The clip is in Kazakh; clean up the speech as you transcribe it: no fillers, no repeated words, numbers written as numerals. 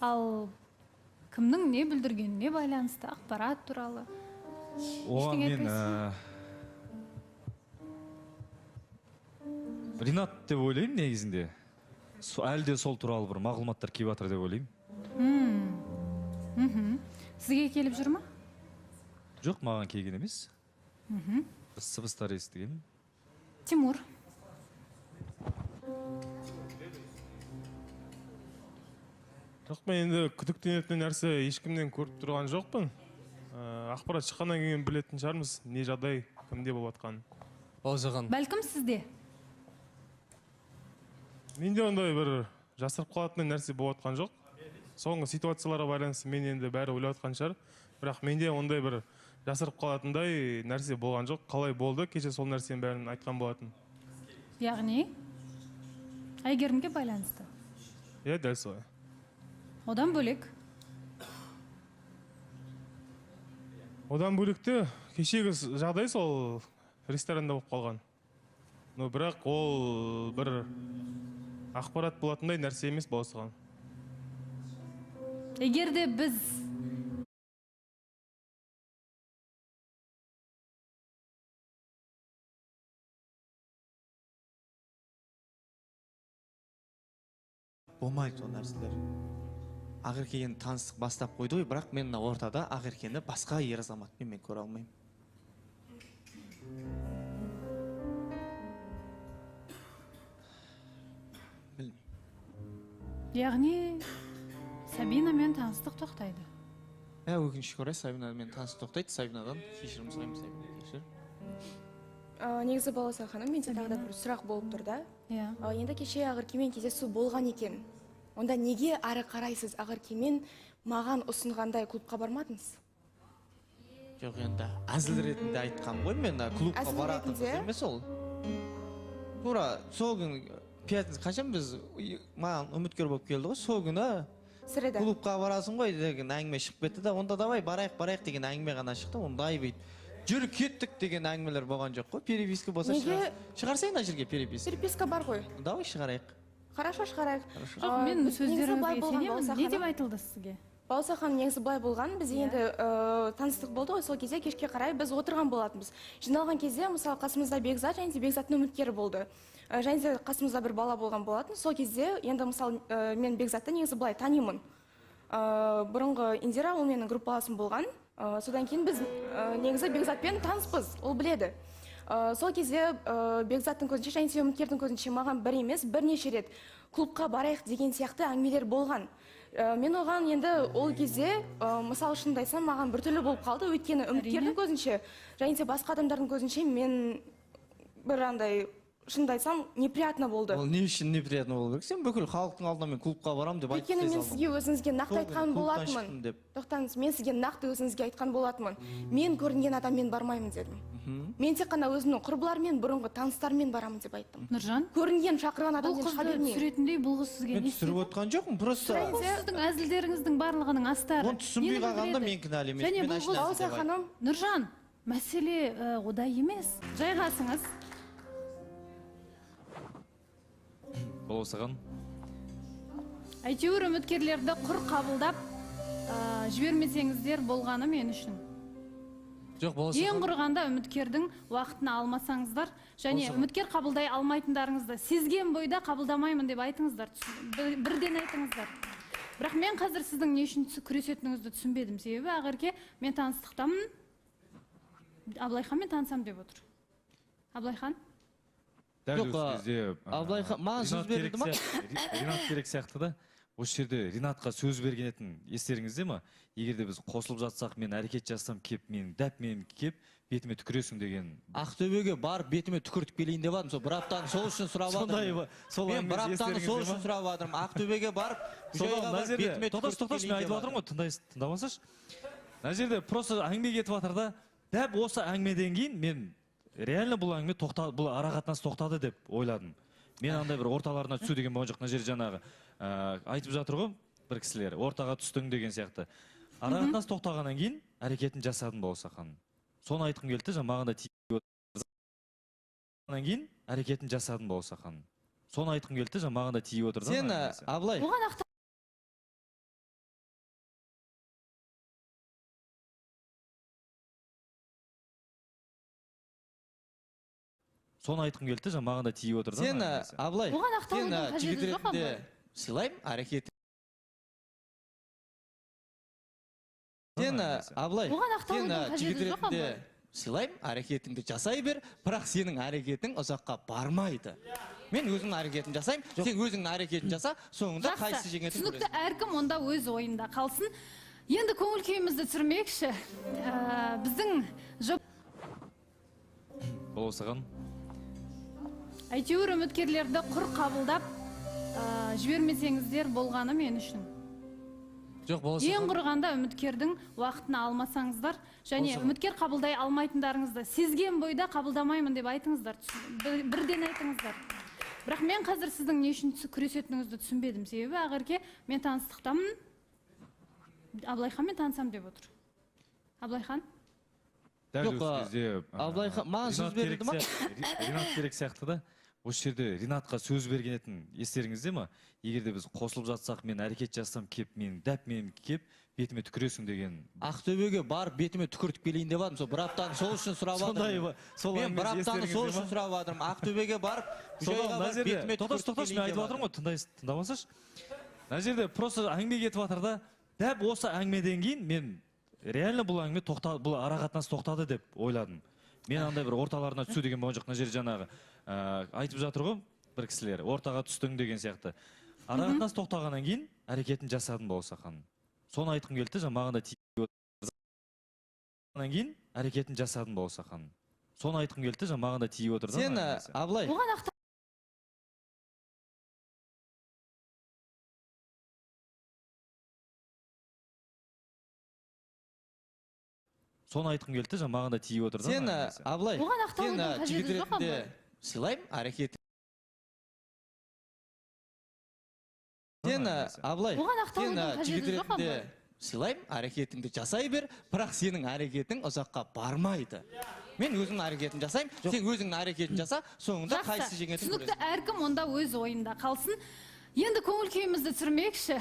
Ал кімнің не бүлдіргеніне байланысты ақпарат туралы Оған ештеңе мен айтпайсыз? Ринат деп ойлаймын негізінде. Әлі де сол туралы бір мағлұматтар келіп жатыр деп ойлаймын. Сізге келіп жүр ма? Жоқ, маған келген емес. Сыбыстар естігенмін. Тимур. Жоқ, мен енді күдіктенетін нәрсе ешкімнен көріп тұрған жоқпын. Ақпарат шыққаннан кейін білетін шығармыз, не жағдай, кімде болып жатқанын. Балжаған. Бәлкім сізде? Менде ондай бір жасырып қалатын нәрсе болып жатқан жоқ. Соңғы ситуацияларға байланысты мен енді бәрі ойлап жатқан шығар. Бірақ менде ондай бір жасырып қалатындай нәрсе болған жоқ. Қалай болды, кеше сол нәрсенің бәрін айтқан болатын. Яғни Әйгерімге байланысты? Иә, дәл солай. Одан бөлек? Одан бөлек те кешегі жағдай сол ресторанда болып қалған. Но бірақ ол бір ақпарат болатындай нәрсе емес болған. Егер де біз Болмайды ол нәрселер. Ақерке енді таныстық бастап қойды ғой, бірақ мен мына ортада Ақеркені басқа ер азаматпен мен көре алмаймын. Білмеймін. Яғни Сабинамен таныстық тоқтайды. Ә, өкінішке орай Сабинамен таныстық тоқтайды. Сабинадан кешірім сұраймын, Сабина, кешір. Негізі Балауса ханым, менде тағы да бір сұрақ болып тұр да. Иә. Енді кеше Ақеркемен кездесу болған екен. Онда неге ары қарай сіз Ақеркемен маған ұсынғандай клубқа бармадыңыз? Жоқ, енді әзіл ретінде айтқан ғой мен, клубқа Әзіл баратын қыз ретінде? емес ол. Тура сол күні пятница қашан біз маған үміткер болып келді ғой, сол күні Среда. Клубқа барасың ғой деген әңгіме шығып кетті да, онда давай барайық, барайық деген әңгіме ғана шықты. Ондай бүйтіп жүр кеттік деген әңгімелер болған жоқ қой. Переписка болса Неге? шығарсай мына жерге переписка. Переписка бар ғой. Давай шығарайық. Хорошо, шығарайық. Хорошо. Жоқ, мен Негізі сөздеріңізге былай болған, сенемін. Балауса Не деп ханым. айтылды сізге? Балауса ханым, негізі былай болған, біз енді таныстық болды ғой, сол кезде кешке қарай біз отырған болатынбыз. Жиналған кезде, мысалы, қасымызда Бекзат және де Бекзаттың үміткері болды. Және де қасымызда бір бала болған болатын. Сол кезде енді, мысалы, мен Бекзатты негізі былай танимын. Бұрынғы Индира, ол менің группаласым болған. Содан кейін біз негізі Бекзатпен таныспыз, ол біледі. Сол кезде Бекзаттың көзінше және де үміткердің көзінше маған бір емес, бірнеше рет клубқа барайық деген сияқты әңгімелер болған. Мен оған енді ол кезде, мысал шынымды айтсам, маған біртүрлі болып қалды, өйткені үміткердің көзінше және де басқа адамдардың көзінше мен бір андай, шынымды айтсам, неприятно болды. Ол не үшін неприятно болу керек? Сен бүкіл халықтың алдында мен клубқа барамын деп айтып Өйткені мен тастай салдың. сізге өзіңізге нақты Сол күні айтқан клубтан болатынмын. шықтым деп. Тоқтаңыз, мен сізге нақты өзіңізге айтқан болатынмын. Мен көрінген адаммен бармаймын дедім. Мен тек қана өзімнің құрбыларыммен, бұрынғы таныстарыммен барамын деп айттым. Нұржан, Көрінген шақырған бұл адаммен шыға қызды бермеймін. түсіретіндей бұл қыз сізге Мен не түсіріп істеді? отқан жоқпын, просто Және Бұл де сіздің әзілдеріңіздің барлығының астары. Оны түсінбей Нені қалғанда білдіреді? мен кінәлі емеспін, Және мен бұл әшейін қыз әзіл Балауса деп айттым. ханым. Нұржан, мәселе ода емес. Жайғасыңыз. Балауса ханым. Әйтеуір үміткерлерді құр қабылдап жібермесеңіздер болғаны мен үшін. Жоқ, Балауса Ең ханым. құрығанда үміткердің уақытын алмасаңыздар және Балауса ханым. үміткер қабылдай алмайтындарыңызды сезген бойда қабылдамаймын деп айтыңыздар, бірден айтыңыздар. Бірақ мен қазір сіздің не үшін күресетініңізді түсінбедім. Себебі Ақерке мен таныстықтамын, Абылайханмен танысам деп отыр. Абылайхан? Дәл Жоқ, осы кезде, Абылайхан, маған сөз Ринат керек берілді ма? сияқты, Ринат керек сияқты да. Осы жерде Ринатқа сөз берген етін естеріңізде ма? Егер де біз қосылып жатсақ, мен әрекет жасасам, кеп мен дәп мен кеп бетіме түкіресің деген. Ақтөбеге барып бетіме түкіртіп келейін деп жатырмын. Сол бір аптаны сол үшін сұрап Сондай жатырмын. ба? Сол Мен бір әңгімесі аптаны сол естеріңізде үшін ма? сұрап жатырмын. Ақтөбеге барып, Сонда жайға мына барып жерде бетіме тоқташы, түкіртіп тоқташы, мен келейін айтып деп жатырмын ғой, тыңдамасашы. Мына жерде просто әңгіме кетіп жатыр да. Дәп осы әңгімеден кейін мен реально бұл әңгіме тоқта, бұл ара қатынас тоқтады деп ойладым. Мен андай бір орталарына түсу деген болған жоқ. Мына жерде жаңағы айтып жатыр ғой бір кісілер, ортаға түстің деген сияқты. Ара қатынас тоқтағаннан кейін әрекетін жасадым Балауса ханым. Соны айтқым келді де, жаңа маған да тиіп отыр. Кейін әрекетін жасадым Балауса ханым. Соны айтқым келді де, жаңа маған да тиіп отыр да Сен, мына әңгімесі. Абылай. Оған ақтап Соны айтқым келді, жаңа маған да тиіп отыр да. Сен мына әңгімесі. Абылай, Оған сен ақталудың қажеті жігіт жоқ, ретінде Абылай. сыйлаймын әрекет. Сен Абылай, Оған сен ақталудың жігіт қажеті жоқ, ретінде Абылай. сыйлаймын, әрекетіңді жасай бер, бірақ сенің әрекетің ұзаққа бармайды. Мен өзімнің әрекетімді жасаймын, сен өзіңнің әрекетін жаса, соңында қайсысы Жақсы, жеңетінін түсінікті, көресің. әркім онда өз ойында қалсын. Енді көңіл күйімізді түсірмекші. Біздің жоп Балауса ханым. Әйтеуір үміткерлерді құр қабылдап, жібермесеңіздер болғаны мен үшін. Жоқ, Балауса Ең ханым. құрығанда үміткердің уақытын алмасаңыздар және Балауса ханым. үміткер қабылдай алмайтындарыңызды сезген бойда қабылдамаймын деп айтыңыздар, бірден айтыңыздар. Бірақ мен қазір сіздің не үшін күресетініңізді түсінбедім. Себебі Ақерке мен таныстықтамын, Абылайханмен танысам деп отыр. Абылайхан? Дәл Жоқ, осы кезде, Абылайхан, маған сөз Ринат керек берілді ма? Ринат керек сияқты да. Осы жерде Ринатқа сөз берген етін естеріңізде ма? Егер де біз қосылып жатсақ, мен әрекет жасасам, кеп мен дәп мен кеп бетіме түкіресің деген. Ақтөбеге барып бетіме түкіртіп келейін деп жатырмын. Сол бір аптаны сол үшін сұрап Сондай жатырмын. ба? Сол Мен бір әңгімесі аптаны сол естеріңізде үшін ма? сұрап жатырмын. Ақтөбеге барып, Содан Көкшетауға мына барып жерде бетіме тоқташы, түкіртіп тоқташы, мен келейін айтып деп жатырмын ғой, тыңдамасашы. Мына жерде просто әңгіме кетіп жатыр да. Дәп осы әңгімеден кейін мен реально бұл әңгіме тоқта, бұл ара қатынас тоқтады деп ойладым. Мен андай бір орталарына түсу деген болған жоқ. Мына жерде жаңағы, айтып жатыр ғой бір кісілер, ортаға түстің деген сияқты. Ара қатынас тоқтағаннан кейін әрекетін жасадым, Балауса ханым. Соны айтқым келді, жаңа маған да тиіп отыр. Кейін әрекетін жасадым, Балауса ханым. Соны айтқым келді, жаңа маған да тиіп отыр да Сен мына әңгімесі. Абылай, Оған Соны айтқым келді, жаңа маған да тиіп отыр да Сен мына әңгімесі. Абылай, Оған сен ақталудың қажеті жігіт жоқ, ретінде Абылай. сыйлаймын, әрекет. Сен Абылай, Оған сен ақталудың қажеті жігіт жоқ, ретінде Абылай. сыйлаймын, әрекетіңді жасай бер, бірақ сенің әрекетің ұзаққа бармайды. Мен өзімнің әрекетімді жасаймын, сен өзіңнің әрекетін жаса, соңында Жақсы, қайсысы жеңетінін түсінікті, көресің. әркім онда өз ойында қалсын. Енді көңіл күйімізді түсірмекші.